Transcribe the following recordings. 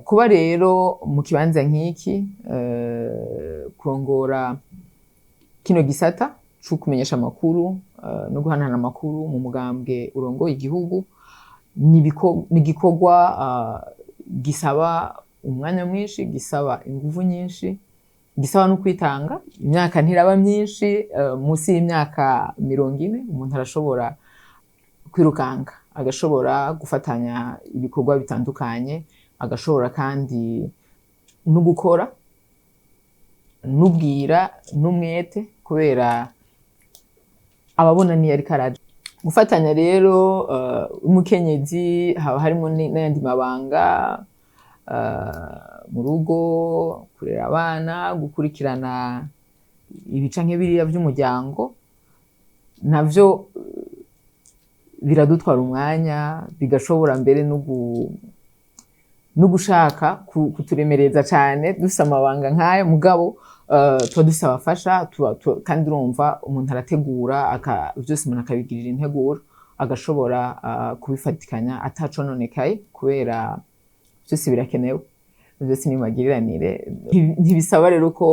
Kuba rero mu kibanza nk'iki, kurongora kino gisata co kumenyesha amakuru no guhanahana amakuru mu mugambwe urongoye igihugu, ni igikorwa gisaba umwanya mwinshi, gisaba inguvu nyinshi, gisaba no kwitanga. Imyaka ntiraba myinshi, munsi y'imyaka 40 umuntu arashobora kwirukanga, agashobora gufatanya ibikorwa bitandukanye, agashobora kandi no gukora n'ubwira n'umwete, kubera ababona niyo ariko araja. Gufatanya rero, umukenyezi haba harimo n'ayandi mabanga mu rugo, kurera abana, gukurikirana ibi canke biriya vy'umuryango, navyo biradutwara umwanya, bigashobora mbere no gushaka kuturemereza cane dufise amabanga nk'ayo. Mugabo tuba dufise abafasha, kandi urumva umuntu arategura, vyose umuntu akabigirira integuro, agashobora kubifatikanya atacononekaye, kubera vyose birakenewe, vyose ni magiriranire. Ntibisaba rero ko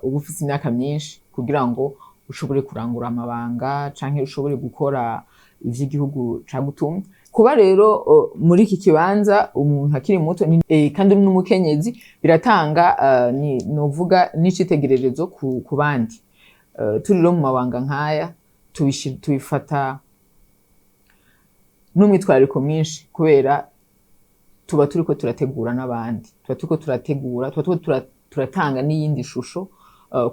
uba ufise imyaka myinshi kugira ngo ushobore kurangura amabanga canke ushobore gukora ivy'igihugu cagutumye. Kuba rero muri iki kibanza umuntu akiri muto kandi uri n'umukenyezi, biratanga ni novuga n'icitegererezo ku bandi. Turi rero mu mabanga nk'aya, tubifata n'umwitwarariko mwinshi, kubera tuba turiko turategura n'abandi, tuba turiko turategura, tuba turiko turatanga n'iyindi shusho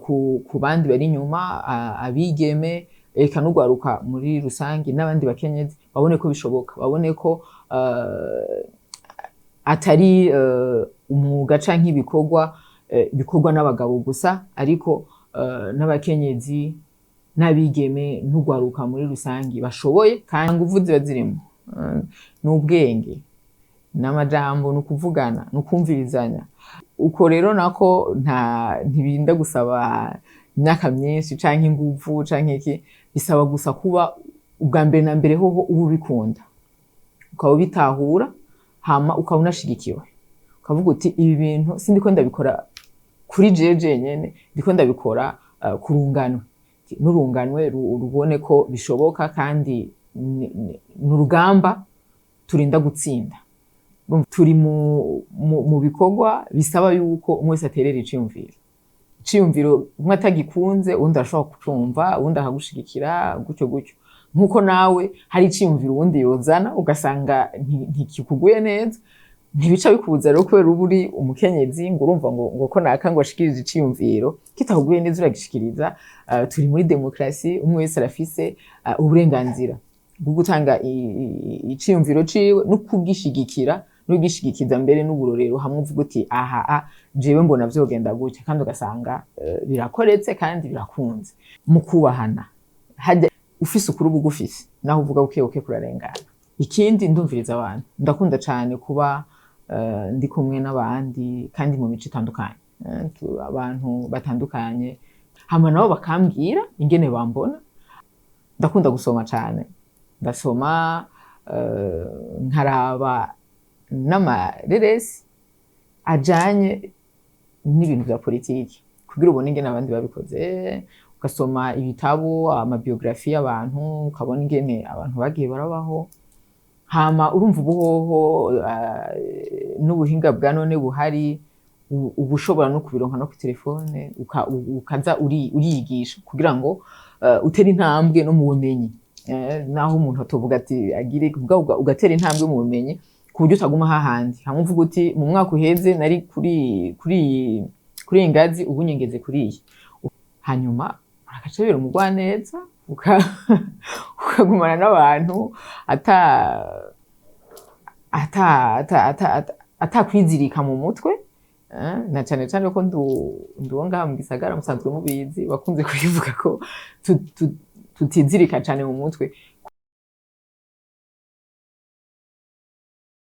ku bandi bari inyuma, abigeme eka n'urwaruka muri rusangi n'abandi bakenyezi, babone ko bishoboka, babone ko atari umwuga canke ibikorwa bikorwa n'abagabo gusa, ariko n'abakenyezi n'abigeme n'urwaruka muri rusangi bashoboye, kandi nguvu ziba zirimo. N'ubwenge n'amajambo, n'ukuvugana, n'ukumvirizanya. Uko rero nako nta ntibirinda gusaba imyaka myinshi canke inguvu canke iki, bisaba gusa kuba ubwa mbere na mbere hoho uba ubikunda, ukaba ubitahura, hama ukaba unashigikiwe, ukavuga uti: "Ibi bintu sindiko ndabikora kuri jewe jenyene, ndiko ndabikora ku runganwe, n'urunganwe rubone ko bishoboka." Kandi ni urugamba turinda gutsinda. Urumva, turi mu bikorwa bisaba yuko umwe wese aterera iciyumviro. Iciyumviro umwe atagikunze, uwundi arashobora kucumva, uwundi akagushigikira, gutyo gutyo. Nkuko nawe hari iciyumviro uwundi yozana ugasanga ntikikuguye neza, ntibica bikubuza rero kubera uba uri umukenyezi ngo urumva ngo ko naka ngo ashikirije iciyumviro kitakuguye neza, uragishikiriza. Turi muri demokarasi, umwe wese arafise uburenganzira bwo gutanga iciyumviro ciwe no kugishigikira no kugishigikiza, mbere n'uburorero, hamwe uvuga uti: "Aha a jewe mbona vyogenda gutya," kandi ugasanga birakoretse kandi birakunze mu kubahana. Hajya ufise ukuri uba ugufise, naho uvuga buke buke kurarengana. Ikindi, ndumviriza abantu. Ndakunda cane kuba ndi kumwe n'abandi kandi mu mico itandukanye. Abantu batandukanye, hama nabo bakambwira ingene bambona. Ndakunda gusoma cane, ndasoma, nkaraba n'amareresi ajanye n'ibintu vya politiki kugira ubone ingene abandi babikoze, ugasoma ibitabo, amabiografi y'abantu, ukabona ingene abantu bagiye barabaho. Hama urumva ubuhoho n'ubuhinga bwa none buhari, uba ushobora no kubironka no ku telefone, ukaza uriyigisha kugira ngo utere intambwe no mu bumenyi. Naho umuntu atovuga ati agire ugatera intambwe mu bumenyi ku buryo utaguma hahandi, hamwe uvuga uti: "Mu mwaka uheze nari kuri iyi ngazi, ubu nyengeze kuri iyi." Hanyuma uragaca bibera umugwaneza, ukagumana n'abantu atakwizirika mu mutwe, na cane cane ko nduwo ngaha mu gisagara musanzwe mubizi, bakunze kubivuga ko tutizirika cane mu mutwe.